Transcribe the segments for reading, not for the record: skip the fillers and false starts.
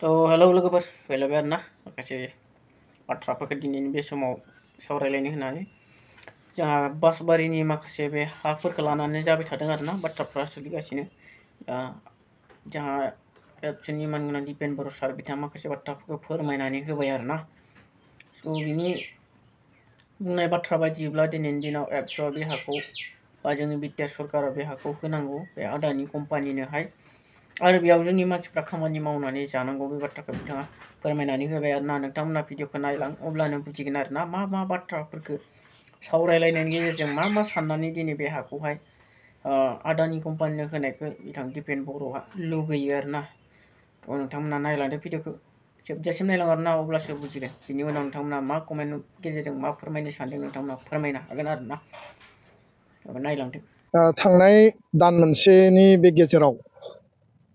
Hello लोगोफोर फैलायबाय आरोना माखासे बाथ्राफोरखौ दिनैनि बे समाव सावरायलायनो होननानै जोंहा बासबारिनि माखासे बे हाफोरखौ लानानै जाबाय थादों आरोना बाथ्राफ्रा सोलिगासिनो दा जोंहा एबसुनि मानगोनां दिपेन बर' सार बिथाङा माखासे बाथ्राफोरखौ फोरमायनानै होबाय आरोना बिनि बुंनाय बाथ्रा बायदिब्ला दिनैनि दिनाव एबसुआ बे हाखौ बा जोंनि बिटिआर सरकारा बे हाखौ होनांगौ बे आदानि कम्पानिनोहाय आरो बेयाव जोंनि मानसिफ्रा खामानि मावनानै जानांगौ बे बाथ्राखौ बिथाङा फोरमायनानै होबाय आरोना नोंथांमोना भिडिअखौ नायलां अब्लानो बुजिगोन आरोना मा बाथ्राफोरखौ सावरायलायनायनि गेजेरजों मा साननानै दिनै बे हाखौहाय आदानि कम्पानिनो होनायखौ बिथां दिपेन बर'आ लुगैयो आरोना नोंथांमोना नायलांदो भिडिअखौ जोबजासिम नायलां आरोना अब्लासो बुजिगोन बिनि उनाव नोंथांमोना मा कमेन्ट गेजेरजों मा फोरमायनो सानदों नोंथांमोना फोरमायनो हागोन आरोना नायलांदो। थांनाय दान मोनसेनि बे गेजेराव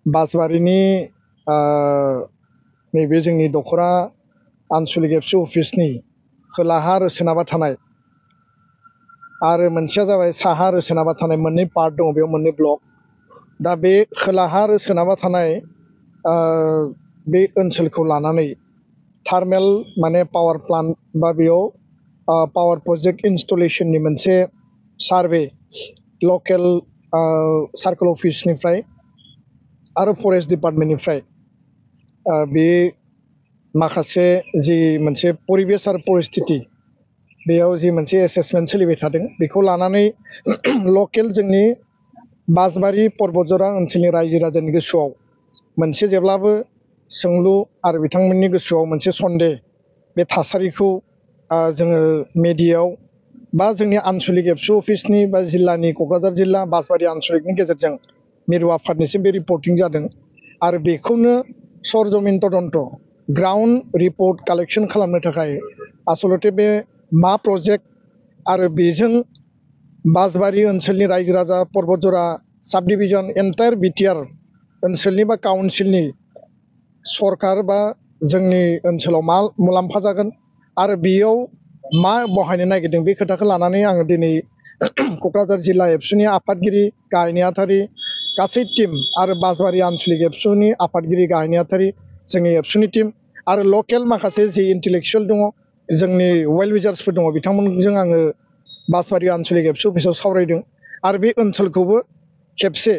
बासबारिनि नैबे जोंनि दख'रा आनसलिक एबसु अफिसनि खोलाहा आरो सोनाबहा थानाय आरो मोनसेया जाबाय साहा आरो सोनाबहा थानाय मोननै पार्ट दङ बेयाव मोननै ब्लक दा बे खोलाहा आरो सोनाबहा थानाय बे ओनसोलखौ लानानै थार्मेल माने पावार प्लान्ट बा बेयाव पावार प्रजेक्ट इनस्टलेशननि मोनसे सार्भे लकेल सार्कल अफिसनिफ्राय आरो फरेस्ट डिपार्टमेन्टनिफ्राय बे माखासे जि मोनसे परिबेस आरो परिस्थिति बेयाव जि मोनसे एसेसमेन्ट सोलिबाय थादों बेखौ लानानै लकेल जोंनि बासबारि पर्बतजरा ओनसोलनि रायजो राजानि गोसोआव मोनसे जेब्लाबो सोंलु आरो बिथांमोननि गोसोआव मोनसे सन्देह बे थासारिखौ जोङो मेडियायाव बा जोंनि आनसलिक एबसु अफिसनि बा जिल्लानि क'क्राझार जिल्ला बासबारि आनसलिकनि गेजेरजों मिरु आफादनिसिम बे रिपर्टिं जादों आरो बेखौनो सरजमिन तदन्त ग्राउन्ड रिपर्ट कालेक्शन खालामनो थाखाय आसलते बे मा प्रजेक्ट आरो बेजों बासबारि ओनसोलनि रायजो राजा पर्बतजरा साब डिभिजन एन्टायर बिटिआर ओनसोलनि बा काउन्सिलनि सरकार बा जोंनि ओनसोलाव मा मुलाम्फा जागोन आरो बेयाव मा बहायनो नागिरदों बे खोथाखौ लानानै आङो दिनै क'क्राझार जिल्ला एबसुनि आफादगिरि गाहाय नेहाथारि गासै टीम आरो बासबारि आनसलिक एबसुनि आफादगिरि गाहाय नेहाथारि जोंनि एबसुनि टीम आरो लकेल माखासे जि इन्टेलेक्सुवेल दङ जोंनि वेल विजार्सफोर दङ बिथांमोनजों आङो बासबारि आनसलिक एबसु अफिसाव सावरायदों आरो बे ओनसोलखौबो खेबसे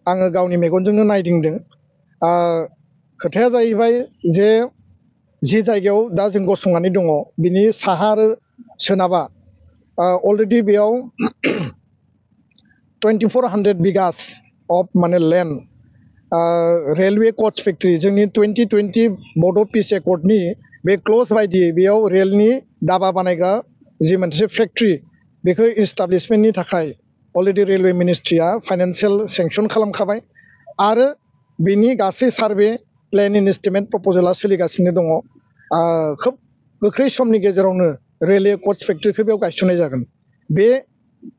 आङो गावनि मेगनजोंनो नायदिंदों। खोथाया जाहैबाय जे जि जायगायाव दा जों गसंनानै दङ बिनि साहा आरो सोनाबा अलरेडि बेयाव 2400 बिगास अफ माने लेन्ड रेलवे कच फेक्ट्रि जोंनि 2020 बड' पिस एकर्डनि बे क्लज बायदियै बेयाव रेलनि दाबा बानायग्रा जि मोनसे फेक्ट्रि बेखौ इस्टाब्लिशमेन्टनि थाखाय अलरेडि रेलवे मिनिस्ट्रिया फाइनान्सियेल सेंसन खालामखाबाय आरो बेनि गासै सार्भे प्लेन इनस्टिमेट प्रप'जेला सोलिगासिनो दङ। खोब गोख्रै समनि गेजेरावनो रेलवे कच फेक्ट्रिखौ बेयाव गायसननाय जागोन बे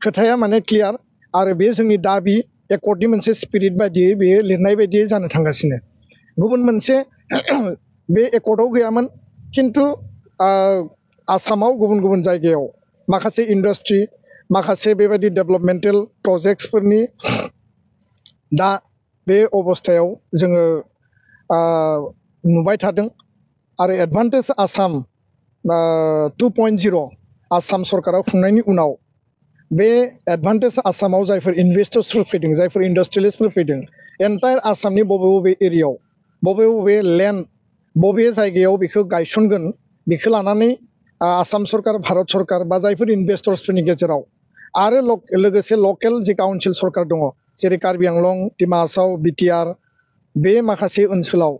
खोथाया माने क्लियार आरो बे जोंनि दाबि एकर्डनि मोनसे स्पिरिट बायदियै बेयो लिरनाय बायदियै जानो थांगासिनो। गुबुन मोनसे बे एकर्डआव गैयामोन खिन्थु आसामाव गुबुन गुबुन जायगायाव माखासे इन्डास्ट्रि माखासे बेबायदि डेभेलपमेन्टेल प्रजेक्टसफोरनि दा बे अबस्थायाव जोङो नुबाय थादों आरो एडभान्टेज आसाम 2.0 आसाम सरकारा खुंनायनि उनाव बे एडभान्टेज आसामाव जायफोर इनभेस्टर्सफोर फैदों जायफोर इन्डास्ट्रियेलिस्टफोर फैदों एन्टायर आसामनि बबे एरियायाव बबे लेन्ड बबे जायगायाव बेखौ गायसनगोन बेखौ लानानै आसाम सरकार भारत सरकार बा जायफोर इनभेस्टर्सफोरनि गेजेराव आरो लोगोसे लकेल जि काउन्सिल सरकार दङ जेरै कार्बि आंलं डिमा हासाव बिटिआर बे माखासे ओनसोलाव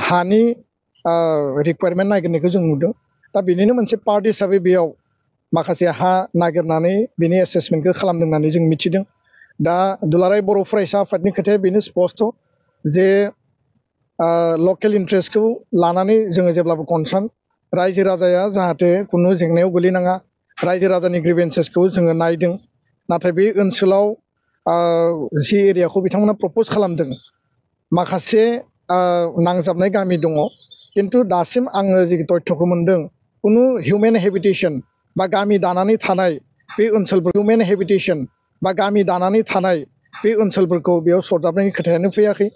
हानि रिक्वायरमेन्ट नागिरनायखौ जों नुदों। दा बेनिनो मोनसे पार्ट हिसाबै बेयाव माखासे हा नागिरनानै बेनि एसेसमेन्टखौ खालामदों होननानै जों मिथिदों। दा दुलाराय बर' फरायसा आफादनि खोथाया बेनो स्पस्ट जे लकेल इन्ट्रेस्टखौ लानानै जोङो जेब्लाबो कनसार्न रायजो राजाया जाहाथे खुनु जेंनायाव गोलैनाङा रायजो राजानि ग्रिभेन्सेसखौ जोङो नायदों नाथाय बे ओनसोलाव जि एरियाखौ बिथांमोना प्रप'ज खालामदों माखासे नांजाबनाय गामि दङ खिन्थु दासिम आङो जि तथ्यखौ मोन्दों खुनु हिउमेन हेबिटेसन बा गामि दानानै थानाय बे ओनसोलफोर हिउमेन हेबिटेसन बा गामि दानानै थानाय बे ओनसोलफोरखौ बेयाव सरजाबनायनि खोथायानो फैयाखै।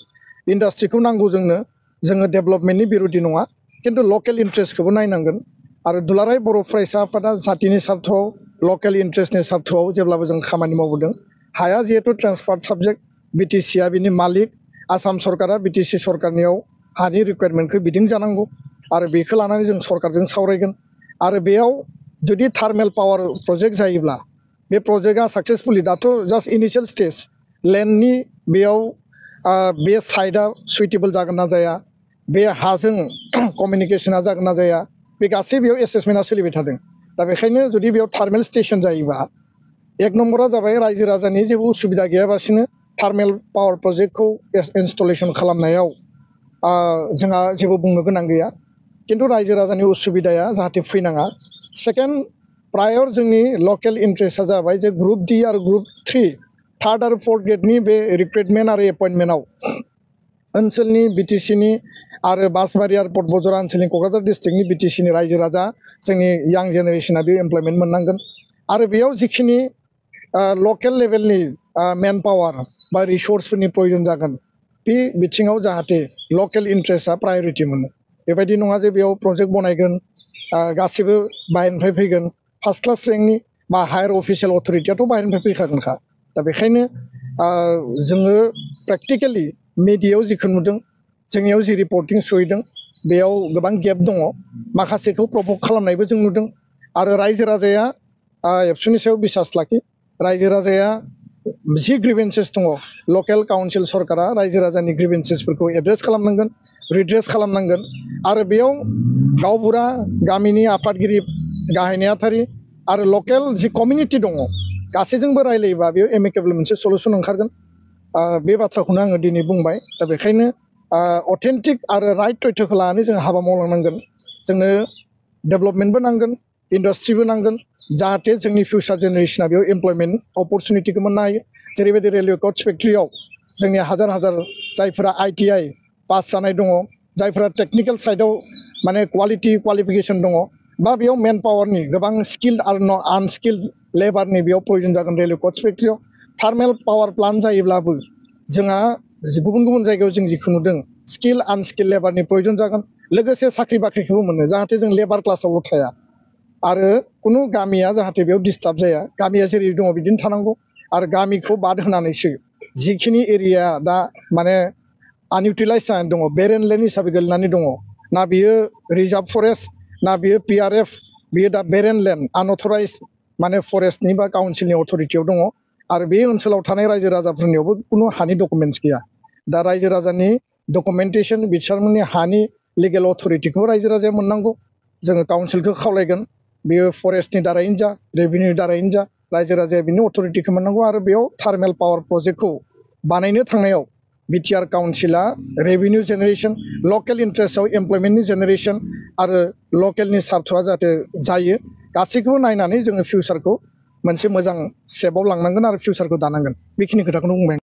इन्डास्ट्रिखौ नांगौ जोंनो जोङो डेभेलपमेन्टनि बिरोधि नङा खिन्थु लकेल इन्ट्रेस्टखौबो नायनांगोन आरो दुलाराय बर' फरायसा आफादा जातिनि सार्थआव लकेल इन्ट्रेस्टनि सार्थआव जेब्लाबो जों खामानि मावबोदों हाया जिहेतु ट्रान्सफार्ड साबजेक्ट बिटिसिआ बिनि मालिक आसाम सरकारा बिटिसि सरकारनियाव हानि रिक्वायरमेन्टखौ बिदिं जानांगौ आरो बेखौ लानानै जों सरकारजों सावरायगोन आरो बेयाव जुदि थार्मेल पावार प्रजेक्ट जायोब्ला बे प्रजेक्टआ साक्सेसफुलि दाथ' जास्ट इनिशियेल स्टेज लेन्डनि बेयाव बे साइटआ सुइटेबल जागोन ना जाया बे हाजों कमिउनिकेसना जागोन ना जाया बे गासै बेयाव एसेसमेन्टआ सोलिबाय थादों दा बेखायनो जुदि बेयाव थार्मेल स्टेसन जायोबा एक नम्बरा जाबाय रायजो राजानि जेबो उसुबिदा गैयाबासिनो थार्मेल पावार प्रजेक्टखौ इनस्टलेसन खालामनायाव जोंहा जेबो बुंनो गोनां गैया खिन्थु रायजो राजानि उसुबिदाया जाहाथे फैनाङा सेकेन्ड प्रायर जोंनि लकेल इन्ट्रेस्टआ जाबाय जे ग्रुप डि आरो ग्रुप 3 थार्ड आरो फोर्थ ग्रेडनि बे रिक्रुइटमेन्ट आरो एपइन्टमेन्टआव ओनसोलनि बिटिसिनि आरो बासबारि आरो पटबजरा ओनसोलनि क'क्राझार डिस्ट्रिक्टनि बिटिसिनि रायजो राजा जोंनि यां जेनेरेसना बे एमप्लयमेन्ट मोननांगोन आरो बेयाव जिखिनि लकेल लेभेलनि मेन पावार बा रिसर्सफोरनि प्रयजन जागोन बे बिथिङाव जाहाथे लकेल इन्ट्रेस्टआ प्रायरिटि मोनो बेबायदि नङा जे बेयाव प्रजेक्ट बनायगोन गासिबो बाहेरनिफ्राय फैगोन फार्स्ट क्लास रेंकनि बा हायार अफिसियेल अथरिटियाथ' बाहेरनिफ्राय फैखागोनखा दा बेखायनो जोङो प्रेक्टिकेलि मिडियायाव जिखौ नुदों जोंनियाव जि रिपर्टिं सहैदों बेयाव गोबां गेप दङ माखासेखौ प्रभक खालामनायबो जों नुदों आरो रायजो राजाया एबसुनि सायाव बिसास लाखि रायजो राजाया जि ग्रिभेन्सेस दङ लकेल काउन्सिल सरकारा रायजो राजानि ग्रिभेन्सेसफोरखौ एड्रेस खालामनांगोन रिड्रेस खालामनांगोन आरो बेयाव गावबुरा गामिनि आफादगिरि गाहाय नेहाथारि आरो लकेल जि कमिउनिटि दङ गासैजोंबो रायलायोबा बेयाव एमिकेबल मोनसे सलुसन ओंखारगोन बे बाथ्राखौनो आङो दिनै बुंबाय दा बेखायनो अथेन्टिक आरो राइट तथ्यखौ लानानै जों हाबा मावलांनांगोन जोंनो डेभेलपमेन्टबो नांगोन इन्डास्ट्रिबो नांगोन जाहाथे जोंनि फिउचार जेनेरेसना बेयाव एमप्लयमेन्ट अपरचुनिटिखौ मोननो हायो जेरैबायदि रेलवे कच फेक्ट्रियाव जोंनि हाजार हाजार जायफोरा ITI पास जानाय दङ जायफोरा टेक्निकेल साइडआव माने क्वालिफिकेसन दङ बा बेयाव मेन पावारनि गोबां स्किल्ड आरो आनस्किल्ड लेबारनि बेयाव प्रयजन जागोन रेलवे कच फेक्ट्रियाव थार्मेल पावार प्लान्ट जायोब्लाबो जोंहा गुबुन गुबुन जायगायाव जों जिखौ नुदों स्किल आनस्किल लेबारनि प्रयजन जागोन लोगोसे साख्रि बाख्रिखौबो मोनो जाहाथे जों लेबार क्लासावल' थाया आरो कुनु गामिया जाहाथे बेयाव डिस्टार्ब जाया गामिया जेरै दङ बिदिनो थानांगौ आरो गामिखौ बाद होनानैसो जिखिनि एरिया दा माने आनइउटिलाइज जानानै दङ बेरेन लेन्ड हिसाबै गोलैनानै दङ ना बियो रिजार्भ फरेस्ट ना बियो PRF बियो दा बेरेन लेन्ड आनअथराइज माने फरेस्टनि बा काउन्सिलनि अथरिटियाव दङ आरो बे ओनसोलाव थानाय रायजो राजाफोरनियावबो कुनु हानि डकुमेन्टस गैया दा रायजो राजानि डकुमेन्टेसन बिथांमोननि हानि लिगेल अथरिटिखौ रायजो राजाया मोननांगौ जोङो काउन्सिलखौ खावलायगोन बेयो फरेस्टनि दारैनो जा रेभिनिउनि दारैनो जा रायजो राजाया बिनि अथरिटिखौ मोननांगौ आरो बेयाव थार्मेल पावार प्रजेक्टखौ बानायनो थांनायाव बिटिआर काउन्सिला रेभिनिउ जेनेरेसन लकेल इन्ट्रेस्टआव एमप्लयमेन्टनि जेनेरेसन आरो लकेलनि सार्थआ जाहाथे जायो गासैखौबो नायनानै जोङो फिउचारखौ मोनसे मोजां सेपआव लांनांगोन आरो फिउचारखौ दानांगोन बेखिनि खोथाखौनो बुंबाय